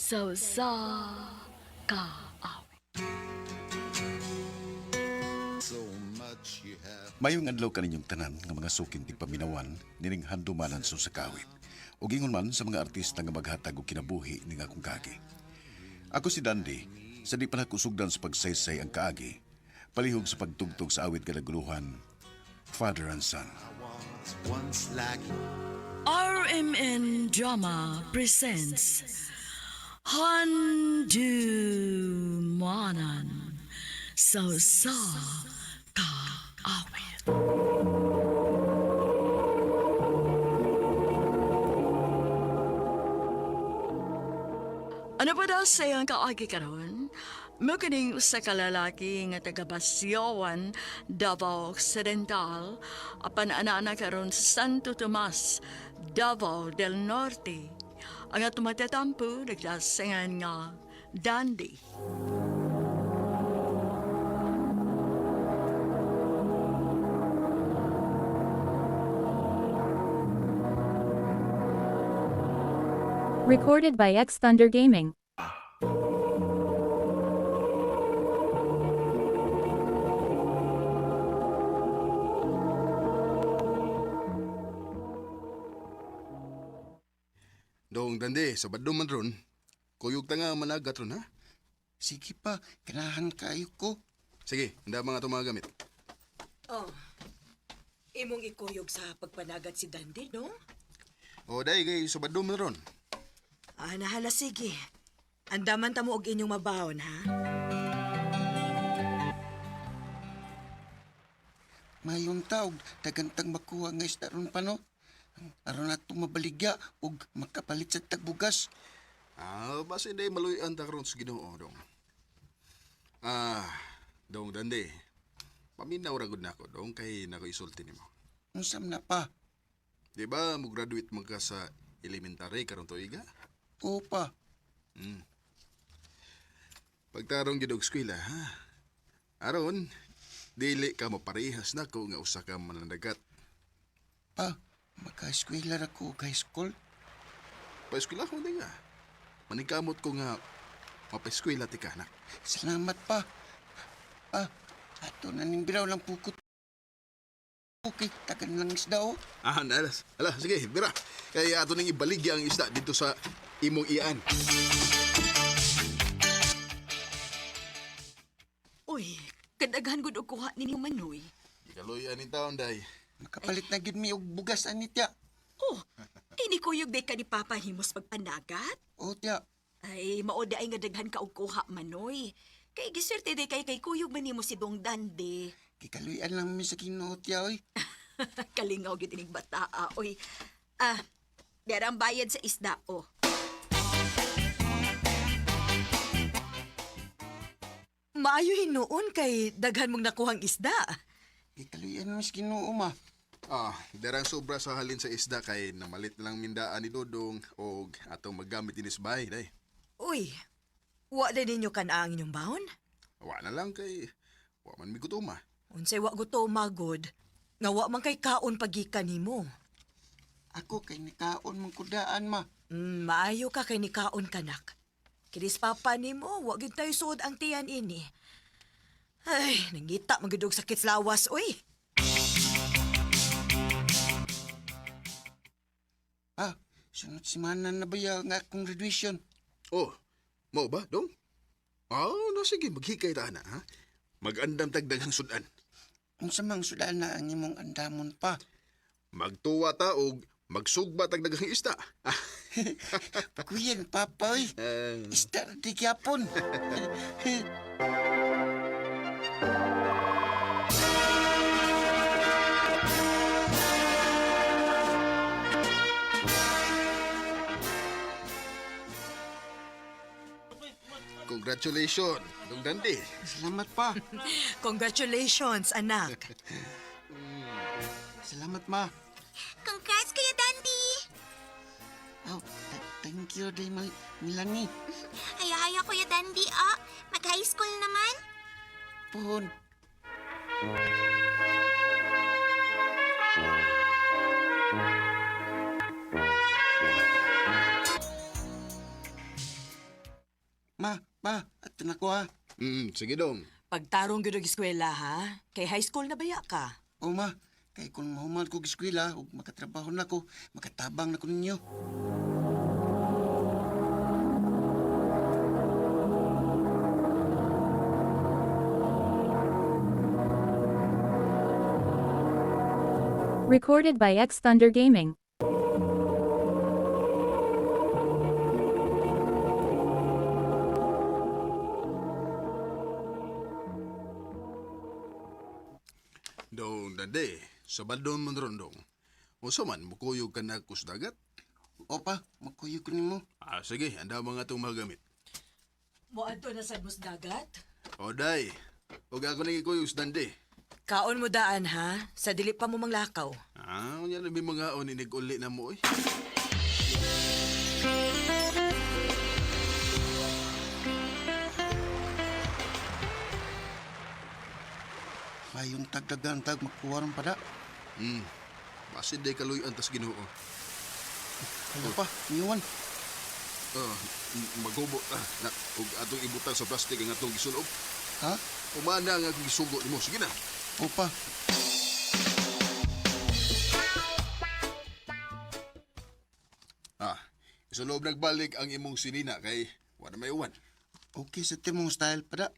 Sa usa ka awit. Mayong adlaw kaninyong tanan nga mga suking tigpaminawan nining handumanan sa sakawit. Ug ingon man sa mga artista nga maghatag og kinabuhi ning akong kaagi. Ako si Dandy, sa di pa nakusugdan sa pagsaysay ang kaagi, palihog sa pagtugtog sa awit kadaguluhan, Father and Son. RMN Drama presents Handumanan sa usa ka awit. Ano pa daw sa iyang kaagi karon? Mukining usa ka lalaki nga taga Basyowan, Davao Occidental, apan ana-ana karon sa Santo Tomas, Davao del Norte. Ang atong matatampo nagdasingan nga Dandy. Recorded by X Thunder Gaming. Dong dande, sa badong man ron, kuyog ta nga managat ron ha? Sige pa, kanahan kayo ko. Sige, handa mga itong mga gamit. Oh, imong ikuyog sa pagpanagat si Dandy, no? O day, kay sa badong man ron. Ah, nahala, sige. Andaman ta mo og inyong mabawon, ha? Mayong taog, dagantang makuha nga isda ron pa no. Aron nato mabaligya og makapalit sa tagbugas. Ah, basta day maluyan ta karon sa Ginoo dong. Ah, dong dande. Paminaw ra gud nako dong kay nako isulti nimo. Unsam na pa? Di ba mo graduate man ka sa elementary karon tuiga? Oo pa. Pagtarong gid og eskwela, ha? Aron, dili ka maparehas nako nga usa ka manandagat. Pa, maka-eskwela ra ko og high school. Pa-eskwela ko nga. Maningkamot ko nga mapaeskwela ti ka, anak. Salamat pa. Pa, ato na ning biraw lang pukot. Okay, tagan lang isda oh. Ah, nalas. Ala, sige, bira. Kaya ato ning ibaligya ang isda dito sa imong iyan. Uy, kadaghan gud og kuha ninyo manoy. Ikaluyan ni taon, day. Makapalit na gid mi og bugas ani tiya. Oh, inikuyog day ka ni Papa himos pagpanagat? O tiya, Ay, mao di ay nga daghan ka og kuha manoy. Kay giswerte day kay kay kuyog man nimo si Dong Dandy. kikaluyan lang mi sa Ginoo tiya oy. Kalingaw gyud ining bataa, oy. Ah, dera ang bayad sa isda, oh. Maayo hinuon kay daghan mong nakuhang isda. Kikaluyan mi sa Ginoo ma. Ah, derang sobra sa halin sa isda kay namalit na lang mindaan ni Dodong og atong maggamit dinis bahay, day. Uy, wa din ninyo kan ang inyong baon? Wa na lang kay wa man mi gutom ah. Unsay wa gutom magod, nga wa man kay kaon pagikan nimo. Ako kay nikaon man kudaan ma. Maayo ka kay nikaon kanak. Kinis papa nimo, wa gyud tayo suod ang tiyan ini. Ay, nangita man gyud og sakit sa lawas, uy. Ah, sunod semana na ba ya nga akong graduation? Oh, mao ba, dong? Ah, no sige, maghikay ta na, ha? Magandam tag daghang sudan. Unsa mang sudan na ang imong andamon pa? Magtuwa ta og magsugba tag daghang isda. Ah, Kuyan, papa, oy. Isda ra di gyapon. Congratulations, Dong Dante. Salamat pa. Congratulations, anak. Salamat, ma. Congrats, Kuya Dandy! Oh, thank you, day, Melanie. Haya-haya, Kuya Dandy, ah. Mag-high school naman. Pohon. Pa, ato na ko ha. Sige dong. Pagtarong gyud og eskwela ha, kay high school na baya ka. O ma, kay kung mahuman ko eskwela ug makatrabaho na ko, makatabang na ko ninyo. Recorded by X Thunder Gaming. Dong Dande, sabadon man ron dong. Unsa man mukuyog ka na kus dagat? O pa, magkuyog ko nimo. Ah, sige, anda mga itong magamit. Moadto na sad mo sa dagat. O day, ug ako nang ikuyog sa Dande. Kaon mo daan ha, sa dili pa mo manglakaw. Ah, unya na may mga on inig-uli na mo eh. Mayong tagdagan tag makuha ron pada. Basin day kaluyan tas Ginoo. Hala pa, niwan. Ah, maghubo ta na ug atong ibutang sa plastic ang atong gisulob. Ha? Umana nga akong gisugo nimo. Sige na. O pa, Ah, isulob nagbalik ang imong sinina kay wala may uwan. okay sa timong style pada.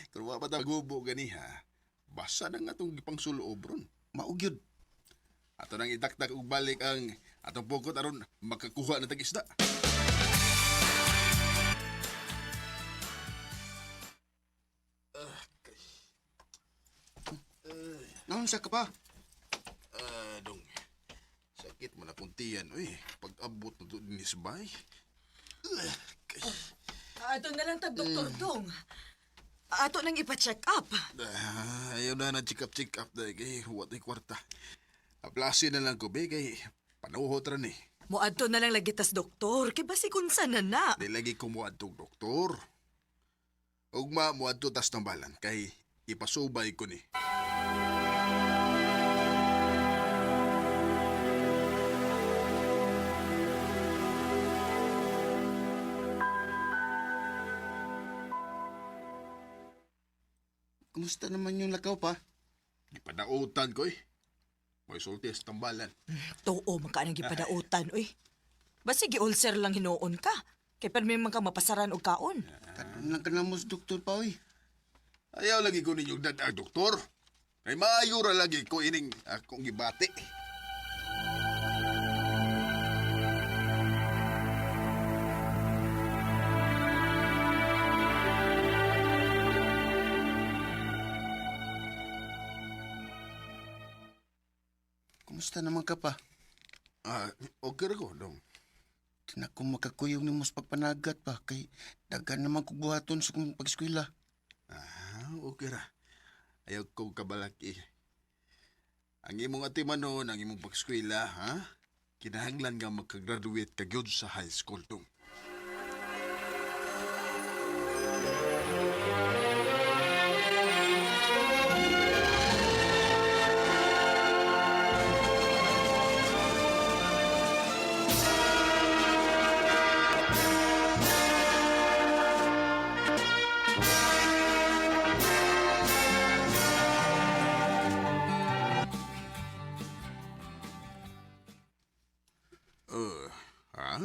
Pero wa pa ta gubo ganiha. Basa na nga atong gipangsulob ron. Maugyod. Ato nang idakdak og balik ang atong pukot aron makakuha na tag isda. Naunsa ka pa? Ah, dong. Sakit mo na kuntian, uy. Pag-abot na doon ni Sabay. Ato na lang tag doktor dong. Ato nang ipa-check up. Ah, ayaw na na check up check up dahil kay wat ay kwarta. Aplasi na lang ko be kay panuhot ra ni. Moadto na lang lagi tas doktor, kay basig unsa na na. Di lagi ko moadtong doktor. Ugma moadto tas tambalan kay ipasubay ko ni. Kumusta naman yung lakaw pa? Ipadautan ko eh. May sulti sa tambalan. Tuo man ka nang gipadautan uy. Basig ulcer lang hinuon ka. Kay permi man ka mapasaran og kaon. Karon lang ka na mo sa doktor pa oy. Ayaw lagi ko ninyong dadag, doktor. Kay maayo ra lagi ko ining akong gibati. Kumusta naman ka pa? Ah, okay ra ko, dong. Di na ko makakuyog nimo sa pagpanagat pa kay daghan naman kog buhaton sa kong pag-eskwela. Ah, okay ra. Ayaw ko kabalaki. Ang imong atimanon, ang imong pagskwela, ha? Kinahanglan nga makagraduate ka gyud sa high school dong. Ha?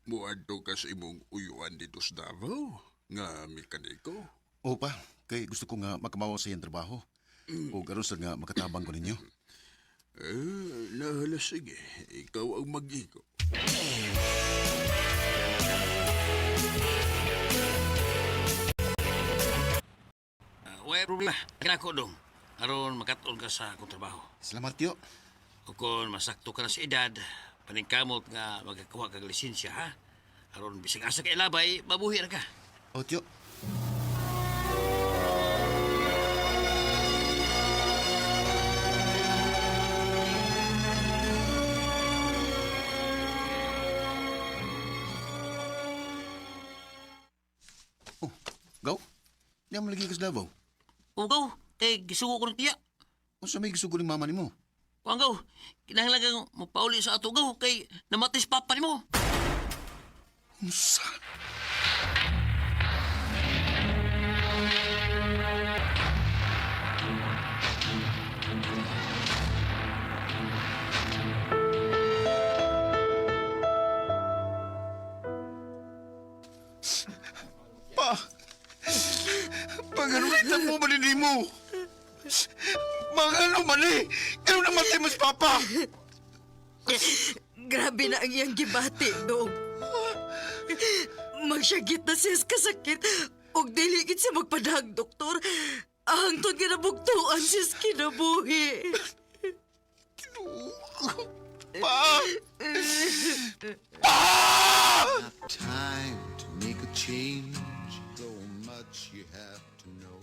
Muadto ka sa imong uyuan dito sa Davao nga mekaniko. O pa, kay gusto ko nga makamawa sa iyang trabaho. O karon sad nga makatabang ko ninyo. Eh, nahala sige. Ikaw ang mag-igo. Way problema. Kinako dong. Aron makatol ka sa akong trabaho. Salamat tiyo. O kung masakto ka na sa edad, paningkamot nga magkakuha kag lisensya ha. Aron bisag asa ka ilabay, mabuhi ra ka. O tiyo. Oh, gaw. Di mo lagi ka sa Davao. Ugaw, kay gisugo ko ng tiya. Unsa may gisugo ni mama nimo? Kuan gaw, kinahanglan kang mapauli sa ato gaw kay namatay si papa nimo. Unsa? nimo? Mga ano man eh. Kano namatay mo si Papa? Grabe na ang iyang gibati, dong. Magsyagit na siya sa kasakit. Og dili gid siya magpadag, doktor. Hangtod nga nabugtuan siya sa kinabuhi. Pa! Time to make a change. So much you have to know.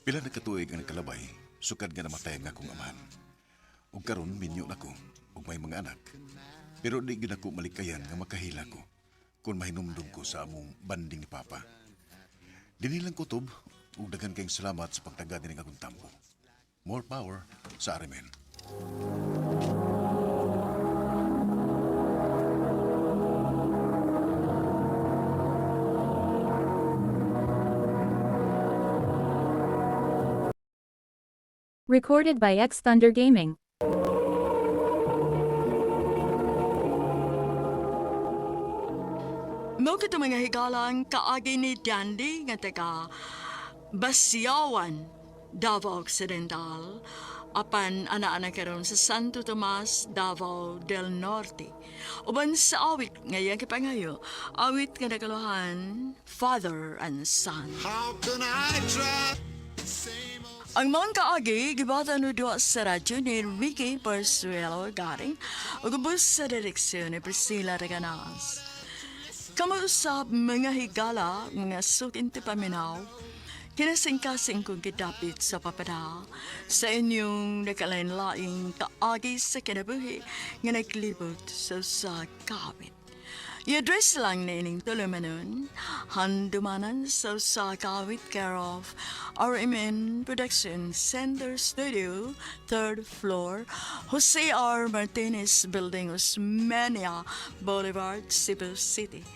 Pila na katuig ang nagkalabay, sukad nga namatay ang akong amahan. Ug karon minyo na ko, ug may mga anak. Pero di gyud ako malikayan nga makahila ko kung mahinumdum ko sa among banding ni Papa. Dinhi lang kutob, ug daghan kayong salamat sa pagtaga din akong tampo. More power sa RMN. Recorded by X Thunder Gaming. Mao kito mga higalang kaagi ni Dandy nga taga Basiawan, Davao Occidental, apan ana-ana karon sa Santo Tomas, Davao del Norte. Uban sa awit nga iyang kipangayo, awit nga nagaluhan, Father and Son. How can I try? Same old. Ang mga kaagi, gibata no duwa sa radyo ni Ricky Persuelo Garing, ug ubos sa direksyon ni Priscilla Reganas. Kamausap mga higala, mga sukinti paminaw, kinasingkasing kong gidapit sa papada sa inyong nakalain-laing kaagi sa kinabuhi nga naglibot sa kawit. I-address lang na ining tulumanon, handumanan sa kawit care of RMN Production Center Studio, third floor, Jose R. Martinez Building, Osmeña Boulevard, Cebu City.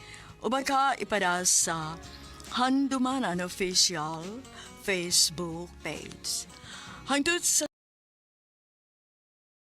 O baka ipada sa Handumanan Official Facebook page. Hangtod sa